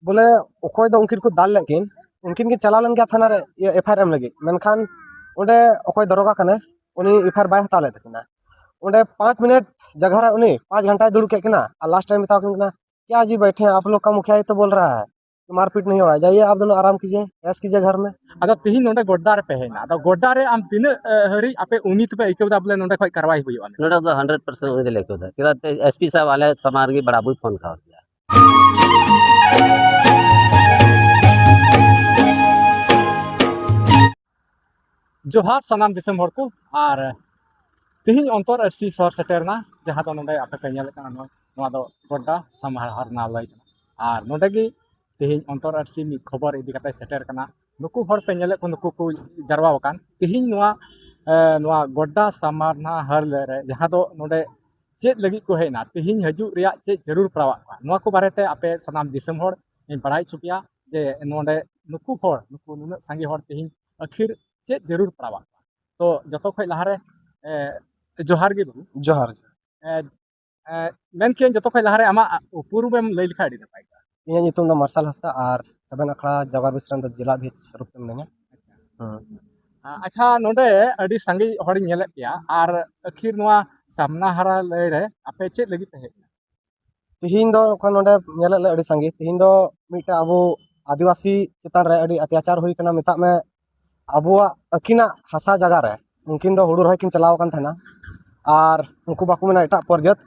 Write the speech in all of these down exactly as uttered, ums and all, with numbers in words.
ᱵᱚᱞᱮ ᱚᱠᱚᱭ ᱫᱚ ᱩᱱᱠᱤᱱ ᱠᱚ ᱫᱟᱞ ᱞᱮᱫ ᱠᱤᱱ, ᱩᱱᱠᱤᱱ ᱠᱤᱱ ᱪᱟᱞᱟᱣ ᱞᱮᱱ ᱜᱮᱭᱟ ᱛᱷᱟᱱᱟ ᱨᱮ ᱮᱯᱷ ᱟᱭ ᱟᱨ ᱮᱢ ᱞᱟᱹᱜᱤᱫ, ᱢᱮᱱᱠᱷᱟᱱ ᱚᱸᱰᱮ ᱚᱠᱚᱭ ᱫᱚᱨᱚᱜᱟ ᱠᱟᱱᱟᱭ, ᱩᱱᱤ ᱮᱯᱷ ᱟᱭ ᱟᱨ ᱵᱟᱭ ᱦᱟᱛᱟᱣ ᱞᱮᱫ ᱛᱟᱹᱠᱤᱱᱟ᱾ ᱚᱸᱰᱮ ᱯᱟᱸᱪ ᱢᱤᱱᱤᱴ ᱡᱟᱭᱜᱟ ᱨᱮ ᱩᱱᱤ ᱯᱟᱸᱪ ᱜᱷᱚᱱᱴᱟᱭ ᱫᱩᱲᱩᱵ ᱠᱮᱫ ᱠᱤᱱᱟ ᱟᱨ ᱞᱟᱥᱴ ᱴᱟᱭᱤᱢ ᱢᱮᱛᱟᱣ ᱠᱤᱱ ᱠᱟᱱᱟ, "क्या जी बैठे हैं, आप लोग का मुखिया ही तो बोल रहा है, मारपीट नहीं हुआ है, जाइए आप दोनों आराम कीजिए, ऐश कीजिए घर में।" ᱟᱫᱚ ᱛᱤᱦᱤᱧ ᱱᱚᱰᱮ ᱜᱚᱰᱰᱟ ᱨᱮᱯᱮ ᱦᱮᱡ ᱮᱱᱟ, ᱟᱫᱚ ᱜᱚᱰᱰᱟ ᱨᱮ ᱟᱢ ᱛᱤᱱᱟᱹᱜ ᱦᱟᱹᱨᱤᱡ ᱟᱯᱮ ᱩᱢᱤᱫ ᱯᱮ ᱟᱹᱭᱠᱟᱹᱣ ᱮᱫᱟ ᱵᱚᱞᱮ ᱱᱚᱰᱮ ᱠᱷᱚᱱ ᱠᱟᱨᱣᱟᱭ ᱦᱩᱭᱩᱜᱼᱟ? ᱱᱚᱰᱮ ᱫᱚ ᱦᱟᱱᱰᱨᱮᱰ ᱯᱟᱨᱥᱮᱱᱴ ᱩᱢᱤᱫ ᱞᱮ ᱟᱹᱭᱠᱟᱹᱣ ᱮᱫᱟ, ᱪᱮᱫᱟᱜ ᱥᱮ ᱮᱥ ᱯᱤ ᱥᱟᱦᱮᱵᱽ ᱟᱞᱮ ᱥᱟᱢᱟᱝ ᱨᱮᱜᱮ ᱵᱟᱲᱟ ᱵᱚᱭ ᱯᱷᱳᱱ ᱠᱟᱣᱫᱮᱭᱟ᱾ ᱡᱚᱦᱟᱨ ᱥᱟᱱᱟᱢ ᱫᱤᱥᱚᱢ ᱦᱚᱲ ᱠᱚ, ᱟᱨ ᱛᱤᱦᱤᱧ ᱚᱱᱛᱚᱨ ᱟᱹᱨᱥᱤ ᱥᱚᱦᱚᱨ ᱥᱮᱴᱮᱨᱱᱟ, ᱡᱟᱦᱟᱸ ᱫᱚ ᱱᱚᱰᱮ ᱟᱯᱮ ᱯᱮ ᱧᱮᱞᱮᱫ ᱠᱟᱱᱟ, ᱱᱚᱣᱟ, ᱱᱚᱣᱟ ᱫᱚ ᱜᱚᱰᱰᱟ ᱥᱟᱢᱟᱦᱟᱨᱱᱟᱞᱚᱭ ᱠᱟᱱᱟ᱾ ᱟᱨ ᱱᱚᱰᱮ ᱜᱮ ᱛᱤᱦᱤᱧ ᱚᱱᱛᱚᱨ ᱟᱹᱨᱥᱤ ᱢᱤᱫ ᱠᱷᱚᱵᱚᱨ ᱤᱫᱤ ᱠᱟᱛᱮ ᱥᱮᱴᱮᱨ ᱠᱟᱱᱟ᱾ ᱱᱩᱠᱩ ᱦᱚᱲ ᱯᱮ ᱧᱮᱞᱮᱫ ᱠᱚ, ᱱᱩᱠᱩ ᱠᱚ ᱡᱟᱨᱣᱟ ᱟᱠᱟᱱ ᱛᱤᱦᱤᱧ ᱱᱚᱣᱟ, ᱮ, ᱱᱚᱣᱟ ᱜᱚᱰᱰᱟ ᱥᱟᱢᱟᱨᱱᱟ ᱦᱟᱨᱞᱮ ᱨᱮ, ᱡᱟᱦᱟᱸ ᱫᱚ ᱱᱚᱰᱮ ᱪᱮᱫ ᱞᱟᱹᱜᱤᱫ ᱠᱚ ᱦᱮᱡ ᱮᱱᱟ, ᱛᱤᱦᱤᱧ ᱦᱤᱡᱩᱜ ᱨᱮᱭᱟᱜ ᱪᱮᱫ ᱡᱟᱹᱨᱩᱲ ᱯᱟᱲᱟᱣᱟᱜ ᱠᱚᱣᱟ, ᱱᱚᱣᱟ ᱠᱚ ᱵᱟᱨᱮᱛᱮ ᱟᱯᱮ ᱥᱟᱱᱟᱢ ᱫᱤᱥᱚᱢ ᱦᱚᱲ ᱤᱧ ᱵᱟᱲᱟᱭ ᱦᱚᱪᱚ ᱯᱮᱭᱟ ᱡᱮ ᱱᱚᱰᱮ ᱱᱩᱠᱩ ᱦᱚᱲ, ᱱᱩᱠᱩ ᱱᱩᱱᱟᱹᱜ ᱥᱟᱸᱜᱮ ᱦᱚᱲ ᱛᱤᱦᱤᱧ ᱟᱹᱠᱷᱤᱨ ᱪᱮᱫ ᱡᱟᱹᱨᱩᱲ ᱯᱟᱲᱟᱣᱟᱜ ᱠᱚᱣᱟ᱾ ᱛᱚ ᱡᱚᱛᱚ ᱠᱷᱚᱡ ᱞᱟᱦᱟᱨᱮ, ᱮ, ᱡᱚᱦᱟᱨ ᱜᱮ ᱵᱟᱹᱵᱩ᱾ ᱡᱚᱦᱟᱨ᱾ ᱮ, ᱮ, ᱢᱮᱱ ᱠᱤᱭᱟᱹᱧ ᱡᱚᱛᱚ ᱠᱷᱚᱡ ᱞᱟᱦᱟᱨᱮ ᱟᱢᱟᱜ ᱩᱯᱨᱩᱢ ᱮᱢ ᱞᱟᱹᱭ ᱞᱮᱠᱷᱟᱱ ᱟᱹᱰᱤ ᱱᱟᱯᱟᱭ ᱠᱚᱜᱼᱟ᱾ ᱤᱧᱟᱹᱜ ᱧᱩᱛᱩᱢ ᱫᱚ ᱢᱟᱨᱥᱟᱞ ᱦᱟᱸᱥᱫᱟ ᱟᱨ ᱮᱵᱷᱮᱱ ᱟᱠᱷᱲᱟ ᱡᱟᱣᱜᱟᱲ ᱵᱤᱥᱨᱟᱢ ᱫᱚ ᱡᱮᱞᱟ ᱚᱫᱷᱭᱚᱠᱥ ᱨᱩᱯ ᱛᱮ ᱢᱤᱱᱟᱹᱧᱟ᱾ ᱦᱮᱸ᱾ ᱟ-, ᱟᱪᱪᱷᱟ, ᱱᱚᱰᱮ ᱟᱹᱰᱤ ᱥᱟᱸᱜᱮ ᱦᱚᱲᱤᱧ ᱧᱮᱞᱮᱫ ᱯᱮᱭᱟ, ᱟᱨ ᱟᱹᱠᱷᱤᱨ ᱱᱚᱣᱟ ᱥᱟᱢᱱᱟ ᱦᱟᱨᱟ ᱞᱟᱹᱭ ᱨᱮ ᱟᱯᱮ ᱪᱮᱫ ᱞᱟᱹᱜᱤᱫ ᱯᱮ ᱦᱮᱡ ᱮᱱᱟ? ᱛᱤᱦᱤᱧ ᱫᱚ ᱚᱠᱟ ᱱᱚᱰᱮ ᱧᱮᱞᱮᱫ ᱞᱮ ᱟᱹᱰᱤ ᱥᱟᱸᱜᱮ, ᱛᱤᱦᱤᱧ ᱫᱚ ᱢᱤᱫᱴᱮᱱ ᱟᱵᱚ ᱟᱹᱫᱤᱵᱟᱹᱥᱤ ᱪᱮᱛᱟᱱ ᱨᱮ ᱟᱹᱰᱤ ᱚᱛᱛᱟᱪᱟᱨ ᱦᱩᱭ ᱠᱟᱱᱟ, ᱢᱮᱛᱟᱜ ᱢᱮ ᱟᱵᱚᱣᱟᱜ ᱟᱹᱠᱤᱱᱟᱜ ᱦᱟᱥᱟ ᱡᱟᱭᱜᱟ ᱨᱮ ᱩᱱᱠᱤᱱ ᱫᱚ ᱦᱩᱲᱩ ᱨᱚᱦᱚᱭ ᱠᱤᱱ ᱪᱟᱞᱟᱣ ᱟᱠᱟᱱ ᱛᱟᱦᱮᱱᱟ, ᱟᱨ ᱩᱱᱠᱩ ᱵᱟᱠᱚ ᱢᱮᱱᱟ ᱮᱴᱟᱜ ᱯᱚᱨᱡᱟᱹᱛ,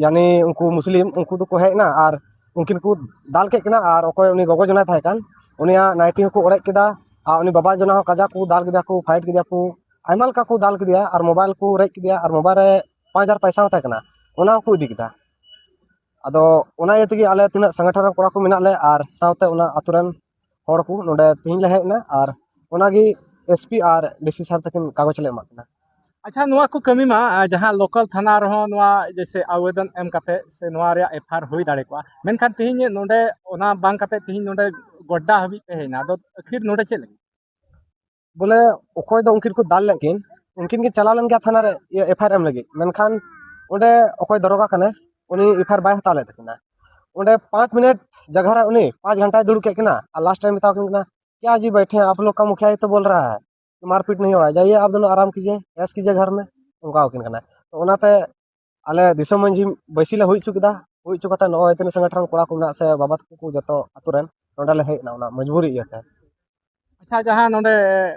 ᱭᱟᱱᱤ ᱩᱱᱠᱩ ᱢᱩᱥᱞᱤᱢ, ᱩᱱᱠᱩ ᱫᱚᱠᱚ ᱦᱮᱡ ᱮᱱᱟ ᱟᱨ ᱩᱱᱠᱤᱱ ᱠᱚ ᱫᱟᱞ ᱠᱮᱫ ᱠᱤᱱᱟ᱾ ᱟᱨ ᱚᱠᱚᱭ ᱩᱱᱤ ᱜᱚᱜᱚ ᱡᱚᱱᱟᱭ ᱛᱟᱦᱮᱸ ᱠᱟᱱ, ᱩᱱᱤᱭᱟᱜ ᱱᱟᱭᱴᱤ ᱦᱚᱸᱠᱚ ᱚᱲᱮᱡ ᱠᱮᱫᱟ, ᱟᱨ ᱩᱱᱤ ᱵᱟᱵᱟ ᱡᱚᱱᱟ ᱦᱚᱸ ᱠᱟᱡᱟᱠ ᱠᱚ ᱫᱟᱞ ᱠᱮᱫᱮᱭᱟ ᱠᱚ, ᱯᱷᱟᱭᱤᱴ ᱠᱮᱫᱮᱭᱟ ᱠᱚ, ᱟᱭᱢᱟ ᱞᱮᱠᱟ ᱠᱚ ᱫᱟᱞ ᱠᱮᱫᱮᱭᱟ᱾ ᱟᱨ ᱢᱳᱵᱟᱭᱤᱞ ᱠᱚ ᱨᱮᱡ ᱠᱮᱫᱮᱭᱟ, ᱟᱨ ᱢᱳᱵᱟᱭᱤᱞ ᱨᱮ ᱯᱟᱸᱪ ᱦᱟᱡᱟᱨ ᱯᱚᱭᱥᱟ ᱦᱚᱸ ᱛᱟᱦᱮᱸ ᱠᱟᱱᱟ, ᱚᱱᱟ ᱦᱚᱸᱠᱚ ᱤᱫᱤ ᱠᱮᱫᱟ᱾ ᱟᱫᱚ ᱚᱱᱟ ᱤᱭᱟᱹ ᱛᱮᱜᱮ ᱟᱞᱮ ᱛᱤᱱᱟᱹᱜ ᱥᱚᱝᱜᱚᱴᱷᱚᱱ ᱨᱮᱱ ᱠᱚᱲᱟ ᱠᱚ ᱢᱮᱱᱟᱜ ᱞᱮ ᱟᱨ ᱥᱟᱶᱛᱮ ᱚᱱᱟ ᱟᱛᱳ ᱨᱮᱱ ᱦᱚᱲ ᱠᱚ ᱱᱚᱰᱮ ᱛᱤᱦᱤᱧ ᱞᱮ ᱦᱮᱡ ᱮᱱᱟ, ᱟᱨ ᱚᱱᱟᱜᱮ ᱮᱥ ᱯᱤ ᱟᱨ ᱰᱤ ᱥᱤ ᱥᱟᱦᱮᱵᱽ ᱛᱟᱹᱠᱤᱱ ᱠᱟᱜᱚᱡᱽ ᱞᱮ ᱮᱢᱟᱜ ᱠᱤᱱᱟ᱾ ᱟᱪᱪᱷᱟ, ᱱᱚᱣᱟ ᱠᱚ ᱠᱟᱹᱢᱤ ᱢᱟ, ᱟ, ᱡᱟᱦᱟᱸ ᱞᱳᱠᱟᱞ ᱛᱷᱟᱱᱟ ᱨᱮᱦᱚᱸ ᱱᱚᱣᱟ ᱡᱮᱭᱥᱮ ᱟᱵᱮᱫᱚᱱ ᱮᱢ ᱠᱟᱛᱮ ᱥᱮ ᱱᱚᱣᱟ ᱨᱮᱭᱟᱜ ᱮᱯᱷ ᱟᱭ ᱟᱨ ᱦᱩᱭ ᱫᱟᱲᱮ ᱠᱚᱜᱼᱟ, ᱢᱮᱱᱠᱷᱟᱱ ᱛᱤᱦᱤᱧ ᱱᱚᱰᱮ ᱚᱱᱟ ᱵᱟᱝ ᱠᱟᱛᱮ ᱛᱤᱦᱤᱧ ᱱᱚᱰᱮ ᱜᱚᱰᱰᱟ ᱦᱟᱹᱵᱤᱡ ᱯᱮ ᱦᱮᱡ ᱮᱱᱟ, ᱟᱫᱚ ᱟᱹᱠᱷᱤᱨ ᱱᱚᱰᱮ ᱪᱮᱫ ᱞᱟᱹᱜᱤᱫ? ᱵᱚᱞᱮ ᱚᱠᱚᱭ ᱫᱚ ᱩᱱᱠᱤᱱ ᱠᱚ ᱫᱟᱞ ᱞᱮᱫ ᱠᱤᱱ, ᱩᱱᱠᱤᱱ ᱠᱤᱱ ᱪᱟᱞᱟᱣ ᱞᱮᱱ ᱜᱮᱭᱟ ᱛᱷᱟᱱᱟ ᱨᱮ ᱤᱭᱟᱹ ᱮᱯᱷ ᱟᱭ ᱟᱨ ᱮᱢ ᱞᱟᱹᱜᱤᱫ, ᱢᱮᱱᱠᱷᱟᱱ ᱚᱸᱰᱮ ᱚᱠᱚᱭ ᱫᱚᱨᱚᱜᱟ ᱠᱟᱱᱟᱭ, ᱩᱱᱤ ᱮᱯᱷ ᱟᱭ ᱟᱨ ᱵᱟᱭ ᱦᱟᱛᱟᱣ ᱞᱮᱫ ᱛᱟᱹᱠᱤᱱᱟ᱾ ᱚᱸᱰᱮ ᱯᱟᱸᱪ ᱢᱤᱱᱤᱴ ᱡᱟᱭᱜᱟ ᱨᱮ ᱩᱱᱤ ᱯᱟᱸᱪ ᱜᱷᱚᱱᱴᱟᱭ ᱫᱩᱲᱩᱵ ᱠᱮᱫ ᱠᱤᱱᱟ, ᱟᱨ ᱞᱟᱥᱴ ᱴᱟᱭᱤᱢ ᱢᱮᱛᱟᱣ ᱠᱤᱱ ᱠᱟᱱᱟ, "क्या जी बैठे हैं, आप लोग का मुखिया ही तो बोल रहा है, मारपीट नहीं हुआ है, जाइए आप दोनों आराम कीजिए, ऐश कीजिए घर में।" ᱚᱱᱠᱟ ᱟᱹᱠᱤᱱ ᱠᱟᱱᱟ᱾ ᱛᱚ ᱚᱱᱟᱛᱮ ᱟᱞᱮ ᱫᱤᱥᱚᱢ ᱢᱟᱹᱡᱷᱤ ᱵᱟᱹᱭᱥᱤ ᱞᱮ ᱦᱩᱭ ᱦᱚᱪᱚ ᱠᱮᱫᱟ᱾ ᱦᱩᱭ ᱦᱚᱪᱚ ᱠᱟᱛᱮ ᱱᱚᱜᱼᱚᱭ ᱛᱤᱱᱟᱹᱜ ᱥᱟᱸᱜᱮ ᱴᱷᱮᱱ ᱠᱚᱲᱟ ᱠᱚ ᱢᱮᱱᱟᱜ ᱥᱮ ᱵᱟᱵᱟ ᱛᱟᱠᱚ ᱠᱚ ᱡᱚᱛᱚ ᱟᱹᱛᱩ ᱨᱮᱱ ᱱᱚᱸᱰᱮ ᱞᱮ ᱦᱮᱡ ᱮᱱᱟ ᱚᱱᱟ ᱢᱚᱡᱽᱵᱩᱨᱤ ᱤᱭᱟᱹᱛᱮ᱾ ᱟᱪᱪᱷᱟ, ᱡᱟᱦᱟᱸ ᱱᱚᱰᱮ,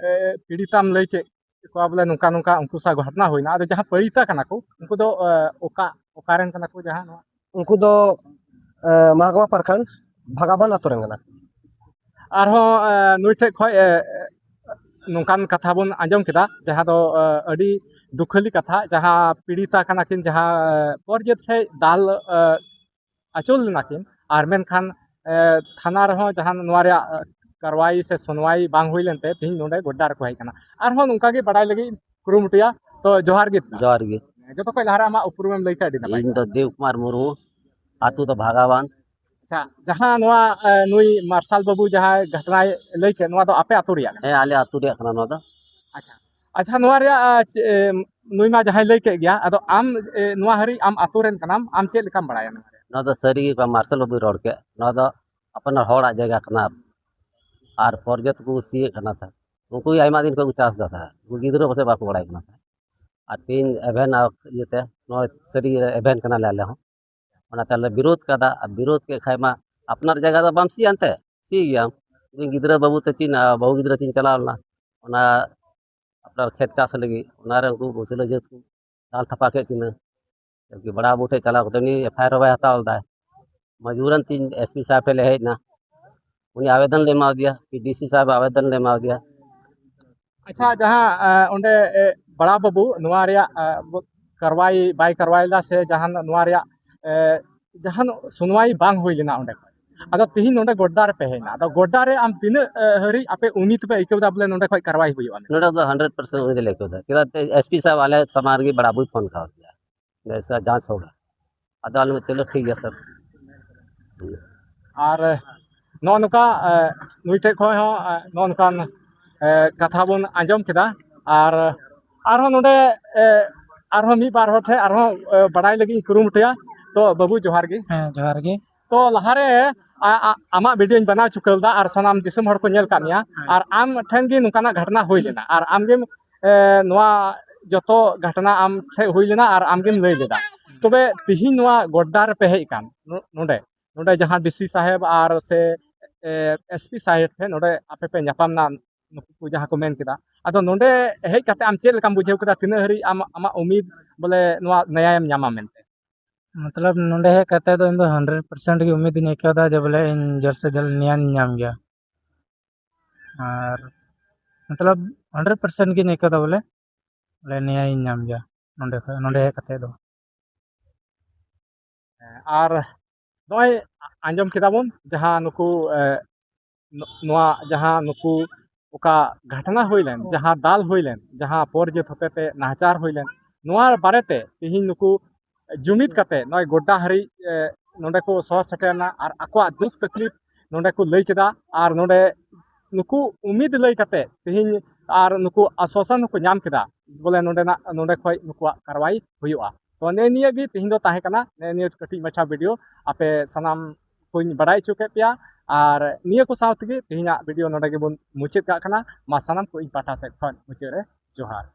ᱮ, ᱯᱤᱲᱤᱛᱟᱢ ᱞᱟᱹᱭ ᱠᱮᱫ ᱠᱚᱣᱟ ᱵᱚᱞᱮ ᱱᱚᱝᱠᱟ ᱱᱚᱝᱠᱟ ᱩᱱᱠᱩ ᱥᱟᱶ ᱜᱷᱚᱴᱱᱟ ᱦᱩᱭᱱᱟ, ᱟᱫᱚ ᱡᱟᱦᱟᱸ ᱯᱤᱲᱤᱛᱟ ᱠᱟᱱᱟ ᱠᱚ ᱩᱱᱠᱩ ᱫᱚ, ᱮ, ᱚᱠᱟ, ᱚᱠᱟ ᱨᱮᱱ ᱠᱟᱱᱟ ᱠᱚ ᱡᱟᱦᱟᱸ ᱱᱚᱣᱟ? ᱩᱱᱠᱩ ᱫᱚ, ᱮ, ᱢᱟᱦᱟᱜᱟᱢᱟ ᱯᱨᱚᱠᱷᱚᱸᱰ ᱵᱷᱟᱜᱟᱵᱟᱱ ᱟᱛᱳ ᱨᱮᱱ ᱠᱟᱱᱟ ᱠᱚ᱾ ᱟᱨᱦᱚᱸ, ᱮ, ᱱᱩᱭ ᱴᱷᱮᱡ ᱠᱷᱚᱡ, ᱮ, ᱱᱚᱝᱠᱟᱱ ᱠᱟᱛᱷᱟ ᱵᱚᱱ ᱟᱸᱡᱚᱢ ᱠᱮᱫᱟ, ᱡᱟᱦᱟᱸ ᱫᱚ, ᱮ, ᱟᱹᱰᱤ ᱫᱩᱠᱷᱟᱹᱞᱤ ᱠᱟᱛᱷᱟ, ᱡᱟᱦᱟᱸ ᱯᱤᱲᱤᱛᱟ ᱠᱟᱱᱟ ᱠᱤᱱ, ᱡᱟᱦᱟᱸ, ᱮ, ᱯᱚᱨ ᱡᱟᱹᱛ ᱴᱷᱮᱡ ᱫᱟᱞ, ᱮ, ᱟᱹᱪᱩᱨ ᱞᱮᱱᱟ ᱠᱤᱱ, ᱟᱨ ᱢᱮᱱᱠᱷᱟᱱ, ᱮ, ᱛᱷᱟᱱᱟ ᱨᱮᱦᱚᱸ ᱡᱟᱦᱟᱸ ᱱᱚᱣᱟ ᱨᱮᱭᱟᱜ, ᱮ, ᱠᱟᱨᱣᱟᱭ ᱥᱮ ᱥᱩᱱᱣᱟᱭ ᱵᱟᱝ ᱦᱩᱭ ᱞᱮᱱᱛᱮ ᱛᱮᱦᱮᱧ ᱱᱚᱰᱮ ᱜᱚᱰᱰᱟ ᱨᱮᱠᱚ ᱦᱮᱡ ᱠᱟᱱᱟ᱾ ᱟᱨᱦᱚᱸ ᱱᱚᱝᱠᱟ ᱜᱮ ᱵᱟᱰᱟᱭ ᱞᱟᱹᱜᱤᱫ ᱠᱩᱨᱩᱢᱩᱴᱩᱭᱟ᱾ ᱛᱚ ᱡᱚᱦᱟᱨ ᱜᱮ᱾ ᱡᱚᱦᱟᱨ ᱜᱮ᱾ ᱡᱚᱛᱚ ᱠᱷᱚᱡ ᱞᱟᱦᱟ ᱨᱮ ᱟᱢᱟᱜ ᱩᱯᱨᱩᱢᱮᱢ ᱞᱟᱹᱭ ᱠᱷᱟᱡ ᱟᱹᱰᱤ ᱱᱟᱯᱟᱭ ᱤᱧ ᱠᱚᱜᱼᱟ᱾ ᱫᱚ ᱫᱮᱵ ᱠᱩᱢᱟᱨ ᱢᱩᱨᱢᱩ, ᱟᱹᱛᱩ ᱫᱚ ᱵᱷᱟᱜᱟᱵᱟᱸᱫᱷ᱾ ᱟᱪᱪᱷᱟ, ᱡᱟᱦᱟᱸ ᱱᱚᱣᱟ, ᱮ, ᱱᱩᱭ ᱢᱟᱨᱥᱟᱞ ᱵᱟᱹᱵᱩ ᱡᱟᱦᱟᱸᱭ ᱜᱷᱚᱴᱱᱟᱭ ᱞᱟᱹᱭ ᱠᱮᱫ, ᱱᱚᱣᱟ ᱫᱚ ᱟᱯᱮ ᱟᱹᱛᱩ ᱨᱮᱭᱟᱜ ᱠᱟᱱᱟ? ᱦᱮᱸ, ᱟᱞᱮ ᱟᱹᱛᱩ ᱨᱮᱭᱟᱜ ᱠᱟᱱᱟ ᱱᱚᱣᱟ ᱫᱚ᱾ ᱟᱪᱪᱷᱟ, ᱟᱪᱪᱷᱟ, ᱱᱚᱣᱟ ᱨᱮᱭᱟᱜ, ᱮ, ᱪᱮ-, ᱮ, ᱱᱩᱭ ᱢᱟ ᱡᱟᱦᱟᱸᱭ ᱞᱟᱹᱭ ᱠᱮᱫ ᱜᱮᱭᱟ, ᱟᱫᱚ ᱟᱢ, ᱮ, ᱱᱚᱣᱟ ᱦᱟᱹᱨᱤᱡ ᱟᱢ ᱟᱹᱛᱩ ᱨᱮᱱ ᱠᱟᱱᱟᱢ, ᱟᱢ ᱪᱮᱫ ᱞᱮᱠᱟᱢ ᱵᱟᱲᱟᱭᱟ ᱱᱚᱣᱟ ᱨᱮᱭᱟᱜ? ᱱᱚᱣᱟ ᱫᱚ ᱥᱟᱹᱨᱤ ᱜᱮ ᱢᱟᱨᱥᱟᱞ ᱵᱟᱹᱵᱩᱭ ᱨᱚᱲ ᱠᱮᱫ, ᱱᱚᱣᱟ ᱫᱚ ᱟᱯᱱᱟᱨ ᱦᱚᱲᱟᱜ ᱡᱟᱭᱜᱟ ᱠᱟᱱᱟ᱾ ᱟᱨ ᱯᱚᱨᱡᱚᱛ ᱠᱚ ᱥᱤᱭᱮᱫ ᱠᱟᱱᱟ ᱛᱟᱦᱮᱸᱫ, ᱩᱱᱠᱩ ᱜᱮ ᱟᱭᱢᱟ ᱫᱤᱱ ᱠᱷᱚᱱ ᱠᱚ ᱪᱟᱥ ᱮᱫᱟ ᱛᱟᱦᱮᱸᱫ, ᱩᱱᱠᱩ ᱜᱤᱫᱽᱨᱟᱹ ᱯᱟᱥᱮᱡ ᱵᱟᱠᱚ ᱵᱟᱲᱟᱭ ᱠᱟᱱᱟ ᱛᱟᱦᱮᱸᱫ᱾ ᱟᱨ ᱛᱮᱦᱮᱧ ᱮᱵᱷᱮᱱ ᱤᱭᱟᱹᱛᱮ ᱱᱚᱣᱟ ᱥᱟᱹᱨᱤ ᱮᱵᱷᱮᱱ ᱠᱟᱱᱟᱞᱮ ᱟᱞᱮ ᱦᱚᱸ᱾ ᱚᱱᱟᱛᱮ ᱟᱞᱮ ᱵᱤᱨᱳᱫᱷ ᱠᱟᱫᱟ᱾ ᱟᱨ ᱵᱤᱨᱳᱫᱷ ᱠᱮᱫ ᱠᱷᱟᱡ ᱢᱟ ᱟᱯᱱᱟᱨ ᱡᱟᱭᱜᱟ ᱫᱚ ᱵᱟᱢ ᱥᱤᱭᱟ ᱮᱱᱛᱮ, ᱥᱤ ᱜᱮᱭᱟᱢ᱾ ᱤᱧ ᱜᱤᱫᱽᱨᱟᱹ ᱵᱟᱹᱵᱩ ᱛᱟᱹᱠᱤᱱ ᱟᱨ ᱵᱟᱹᱦᱩ ᱜᱤᱫᱽᱨᱟᱹ ᱠᱤᱱ ᱪᱟᱞᱟᱣ ᱞᱮᱱᱟ ᱚᱱᱟ ᱟᱯᱱᱟᱨ ᱠᱷᱮᱛ ᱪᱟᱥ ᱞᱟᱹᱜᱤᱫ, ᱚᱱᱟᱨᱮ ᱩᱱᱠᱩ ᱢᱩᱥᱞᱟᱹ ᱡᱟᱹᱛ ᱠᱚ ᱫᱟᱞ ᱛᱷᱟᱯᱟ ᱠᱮᱫ ᱠᱤᱱᱟᱹ᱾ ᱡᱚᱵᱠᱤ ᱵᱟᱲᱟ ᱵᱟᱹᱵᱩ ᱴᱷᱮᱡ ᱪᱟᱞᱟᱣ ᱠᱟᱛᱮ ᱩᱱᱤ ᱮᱯᱷ ᱟᱭ ᱟᱨ ᱦᱚᱸ ᱵᱟᱭ ᱦᱟᱛᱟᱣ ᱞᱮᱫᱟ᱾ ᱢᱚᱡᱵᱩᱨᱟᱱ ᱛᱤᱧ ᱮᱥ ᱯᱤ ᱥᱟᱦᱮᱵ ᱴᱷᱮᱡ ᱞᱮ ᱦᱮᱡ ᱮᱱᱟ, ᱩᱱᱤ ᱟᱵᱮᱫᱚᱱ ᱞᱮ ᱮᱢᱟ ᱫᱮᱭᱟ, ᱯᱤ ᱰᱤ ᱥᱤ ᱥᱟᱦᱮᱵ ᱟᱵᱮᱫᱚᱱ ᱞᱮ ᱮᱢᱟ ᱫᱮᱭᱟ᱾ ᱟᱪᱪᱷᱟ, ᱡᱟᱦᱟᱸ, ᱮ, ᱚᱸᱰᱮ, ᱮ, ᱵᱟᱲᱟ ᱵᱟᱹᱵᱩ ᱱᱚᱣᱟ ᱨᱮᱭᱟᱜ, ᱮ, ᱵᱚ-, ᱠᱟᱨᱣᱟᱭ ᱵᱟᱭ ᱠᱟᱨᱣᱟᱭ ᱞᱮᱫᱟ ᱥᱮ ᱡᱟᱦᱟᱱ ᱱᱚᱣᱟ ᱨᱮᱭᱟᱜ, ᱮ, ᱡᱟᱦᱟᱱ ᱥᱩᱱᱣᱟᱭ ᱵᱟᱝ ᱦᱩᱭ ᱞᱮᱱᱟ ᱚᱸᱰᱮ ᱠᱷᱚᱱ, ᱟᱫᱚ ᱛᱤᱦᱤᱧ ᱱᱚᱸᱰᱮ ᱜᱚᱰᱰᱟ ᱨᱮᱯᱮ ᱦᱮᱡ ᱮᱱᱟ, ᱟᱫᱚ ᱜᱚᱰᱰᱟ ᱨᱮ ᱟᱢ ᱛᱤᱱᱟᱹᱜ, ᱮ, ᱦᱟᱹᱨᱤᱡ ᱟᱯᱮ ᱩᱢᱤᱫ ᱯᱮ ᱟᱹᱭᱠᱟᱹᱣ ᱮᱫᱟ ᱵᱚᱞᱮ ᱱᱚᱸᱰᱮ ᱠᱷᱚᱱ ᱠᱟᱨᱣᱟᱭ ᱦᱩᱭᱩᱜᱼᱟ ᱢᱮᱱᱛᱮ? ᱱᱚᱸᱰᱮ ᱫᱚ ᱦᱟᱱᱰᱨᱮᱰ ᱯᱟᱨᱥᱮᱱᱴ ᱩᱢᱤᱫ ᱞᱮ ᱟᱹᱭᱠᱟᱹᱣ ᱮᱫᱟ, ᱪᱮᱫᱟᱜ ᱥᱮ ᱮᱥ ᱯᱤ ᱥᱟᱦᱮᱵ ᱟᱞᱮ ᱥᱟᱢᱟᱝ ᱨᱮᱜᱮ ᱵᱟᱲᱟ ᱵᱟᱹᱵᱩᱭ ᱯᱷᱳᱱ ᱠᱟᱣᱫᱮᱭᱟ, ᱡᱮ ᱥᱟᱨ ᱡᱟᱸᱪ ᱦᱳᱜᱟ᱾ ᱟᱫᱚ ᱟᱞᱮ ᱪᱚᱞᱚ ᱴᱷᱤᱠ ᱜᱮᱭᱟ ᱥᱟᱨ᱾ ᱟᱨ ᱱᱚᱜᱼᱚ ᱱᱚᱝᱠᱟ, ᱮ, ᱱᱩᱭ ᱴᱷᱮᱡ ᱠᱷᱚᱱ ᱦᱚᱸ, ᱮ, ᱱᱚᱜᱼᱚ ᱱᱚᱝᱠᱟᱱ, ᱮ, ᱠᱟᱛᱷᱟ ᱵᱚᱱ ᱟᱸᱡᱚᱢ ᱠᱮᱫᱟ᱾ ᱟᱨ ᱟᱨᱦᱚᱸ ᱱᱚᱰᱮ, ᱮ, ᱟᱨᱦᱚᱸ ᱢᱤᱫ ᱵᱟᱨ ᱦᱚᱲ ᱴᱷᱮᱱ ᱟᱨᱦᱚᱸ, ᱮ, ᱵᱟᱰᱟᱭ ᱞᱟᱹᱜᱤᱫ ᱤᱧ ᱠᱩᱨᱩᱢᱩᱴᱩᱭᱟ᱾ ᱛᱚ ᱵᱟᱹᱵᱩ, ᱡᱚᱦᱟᱨ ᱜᱮ᱾ ᱦᱮᱸ, ᱡᱚᱦᱟᱨ ᱜᱮ᱾ ᱛᱚ ᱞᱟᱦᱟᱨᱮ ᱟ- ᱟ- ᱟᱢᱟᱜ ᱵᱷᱤᱰᱤᱭᱳᱧ ᱵᱮᱱᱟᱣ ᱪᱩᱠᱟᱹᱣ ᱞᱮᱫᱟ ᱟᱨ ᱥᱟᱱᱟᱢ ᱫᱤᱥᱚᱢ ᱦᱚᱲ ᱠᱚ ᱧᱮᱞ ᱠᱟᱜ ᱢᱮᱭᱟ᱾ ᱟᱨ ᱟᱢ ᱴᱷᱮᱱ ᱜᱮ ᱱᱚᱝᱠᱟᱱᱟᱜ ᱜᱷᱚᱴᱚᱱᱟ ᱦᱩᱭ ᱞᱮᱱᱟ ᱟᱨ ᱟᱢᱜᱮᱢ ᱮ, ᱱᱚᱣᱟ ᱡᱚᱛᱚ ᱜᱷᱚᱴᱚᱱᱟ ᱟᱢ ᱴᱷᱮᱱ ᱦᱩᱭ ᱞᱮᱱᱟ ᱟᱨ ᱟᱢᱜᱮᱢ ᱞᱟᱹᱭ ᱞᱮᱫᱟ᱾ ᱛᱚᱵᱮ ᱛᱤᱦᱤᱧ ᱱᱚᱣᱟ ᱜᱚᱰᱰᱟ ᱨᱮᱯᱮ ᱦᱮᱡ ᱟᱠᱟᱱ ᱱᱚ- ᱱᱚᱰᱮ ᱱᱚᱰᱮ ᱡᱟᱦᱟᱸ ᱰᱤᱥᱤ ᱥᱟᱦᱮᱵᱽ ᱟᱨ ᱥᱮ ᱮᱥᱯᱤ ᱥᱟᱦᱮᱵᱽ ᱴᱷᱮᱱ ᱱᱚᱰᱮ ᱟᱯᱮ ᱯᱮ ᱧᱟᱯᱟᱢ ᱮᱱᱟ, ᱱᱩᱠᱩ ᱠᱚ ᱡᱟᱦᱟᱸ ᱠᱚ ᱢᱮᱱ ᱠᱮᱫᱟ, ᱟᱫᱚ ᱱᱚᱰᱮ ᱦᱮᱡ ᱠᱟᱛᱮ ᱟᱢ ᱪᱮᱫ ᱞᱮᱠᱟᱢ ᱵᱩᱡᱷᱟᱹᱣ ᱠᱮᱫᱟ? ᱛᱤᱱᱟᱹᱜ ᱦᱟᱹᱨᱤᱡ ᱟᱢ ᱟᱢᱟᱜ ᱩᱢᱤᱫ ᱵᱚᱞᱮ ᱱᱚᱣᱟ ᱱᱮᱭᱟᱭᱮᱢ ᱧᱟᱢᱟ ᱢᱮᱱᱛᱮ? ᱢᱚᱛᱞᱚᱵ ᱱᱚᱰᱮ ᱦᱮᱡ ᱠᱟᱛᱮ ᱫᱚ ᱤᱧ ᱫᱚ ᱦᱟᱱᱰᱨᱮᱰ ᱯᱟᱨᱥᱮᱱᱴ ᱜᱮ ᱩᱢᱤᱫ ᱤᱧ ᱟᱹᱭᱠᱟᱹᱣ ᱮᱫᱟ ᱡᱮ ᱵᱚᱞᱮ ᱤᱧ ᱡᱟᱹᱥᱛᱤ ᱡᱟᱹᱥᱛᱤ ᱱᱮᱭᱟᱧ ᱧᱟᱢ ᱜᱮᱭᱟ᱾ ᱟᱨ ᱢᱚᱛᱞᱚᱵ ᱦᱟᱱᱰᱨᱮᱰ ᱯᱟᱨᱥᱮᱱᱴ ᱜᱤᱧ ᱟᱹᱭᱠᱟᱹᱣ ᱮᱫᱟ ᱵᱚᱞᱮ, ᱵᱚᱞᱮ ᱱᱮᱭᱟᱧ ᱧᱟᱢ ᱜᱮᱭᱟ ᱱᱚᱰᱮ ᱠᱷᱚᱱ, ᱱᱚᱰᱮ ᱦᱮᱡ ᱠᱟᱛᱮ ᱫᱚ᱾ ᱟᱨ ᱱᱚᱜᱼᱚᱭ ᱟᱸᱡᱚᱢ ᱠᱮᱫᱟ ᱵᱚᱱ ᱡᱟᱦᱟᱸ ᱱᱩᱠᱩ ᱮ, ᱱᱚ- ᱱᱚᱣᱟ ᱡᱟᱦᱟᱸ ᱱᱩᱠᱩ ᱚᱠᱟ ᱜᱷᱚᱴᱚᱱᱟ ᱦᱩᱭ ᱞᱮᱱ, ᱡᱟᱦᱟᱸ ᱫᱟᱞ ᱦᱩᱭ ᱞᱮᱱ, ᱡᱟᱦᱟᱸ ᱯᱚᱨ ᱡᱟᱹᱛ ᱦᱚᱛᱮᱛᱮ ᱱᱟᱦᱟᱪᱟᱨ ᱦᱩᱭ ᱞᱮᱱ, ᱱᱚᱣᱟ ᱵᱟᱨᱮᱛᱮ ᱛᱮᱦᱮᱧ ᱱᱩᱠᱩ ᱡᱩᱢᱤᱫ ᱠᱟᱛᱮ ᱱᱚᱜᱼᱚᱭ ᱜᱚᱰᱰᱟ ᱦᱟᱹᱨᱤᱡ ᱮ, ᱱᱚᱰᱮ ᱠᱚ ᱥᱚᱦᱚᱨ ᱥᱮᱴᱮᱨᱱᱟ ᱟᱨ ᱟᱠᱚᱣᱟᱜ ᱫᱩᱠ ᱛᱟᱠᱞᱤᱯ ᱱᱚᱰᱮ ᱠᱚ ᱞᱟᱹᱭ ᱠᱮᱫᱟ᱾ ᱟᱨ ᱱᱚᱰᱮ ᱱᱩᱠᱩ ᱩᱢᱤᱫ ᱞᱟᱹᱭ ᱠᱟᱛᱮ ᱛᱮᱦᱮᱧ ᱟᱨ ᱱᱩᱠᱩ ᱟᱥᱣᱟᱥᱚᱱ ᱦᱚᱸᱠᱚ ᱧᱟᱢ ᱠᱮᱫᱟ ᱵᱚᱞᱮ ᱱᱚᱰᱮᱱᱟᱜ ᱱᱚᱰᱮ ᱠᱷᱚᱡ ᱱᱩᱠᱩᱣᱟᱜ ᱠᱟᱨᱣᱟᱭ ᱦᱩᱭᱩᱜᱼᱟ᱾ ᱛᱚ ᱱᱮᱜᱼᱮ ᱱᱤᱭᱟᱹ ᱜᱮ ᱛᱮᱦᱮᱧ ᱫᱚ ᱛᱟᱦᱮᱸ ᱠᱟᱱᱟ, ᱱᱮᱜᱼᱮ ᱱᱤᱭᱟᱹ ᱠᱟᱹᱴᱤᱡ ᱢᱟᱪᱷᱟ ᱵᱷᱤᱰᱤᱭᱳ ᱟᱯᱮ ᱥᱟᱱᱟᱢ ᱠᱚᱧ ᱵᱟᱰᱟᱭ ᱦᱚᱪᱚ ᱠᱮᱫ ᱯᱮᱭᱟ᱾ ᱟᱨ ᱱᱤᱭᱟᱹ ᱠᱚ ᱥᱟᱶ ᱛᱮᱜᱮ ᱛᱮᱦᱮᱧᱟᱜ ᱵᱷᱤᱰᱤᱭᱳ ᱱᱚᱰᱮ ᱜᱮᱵᱚᱱ ᱢᱩᱪᱟᱹᱫ ᱠᱟᱜ ᱠᱟᱱᱟ᱾ ᱢᱟ ᱥᱟᱱᱟᱢ ᱠᱚ ᱤᱧ ᱯᱟᱦᱴᱟ ᱥᱮᱫ ᱠᱷᱚᱱ ᱢᱩᱪᱟᱹᱫ ᱨᱮ ᱡᱚᱦᱟᱨ᱾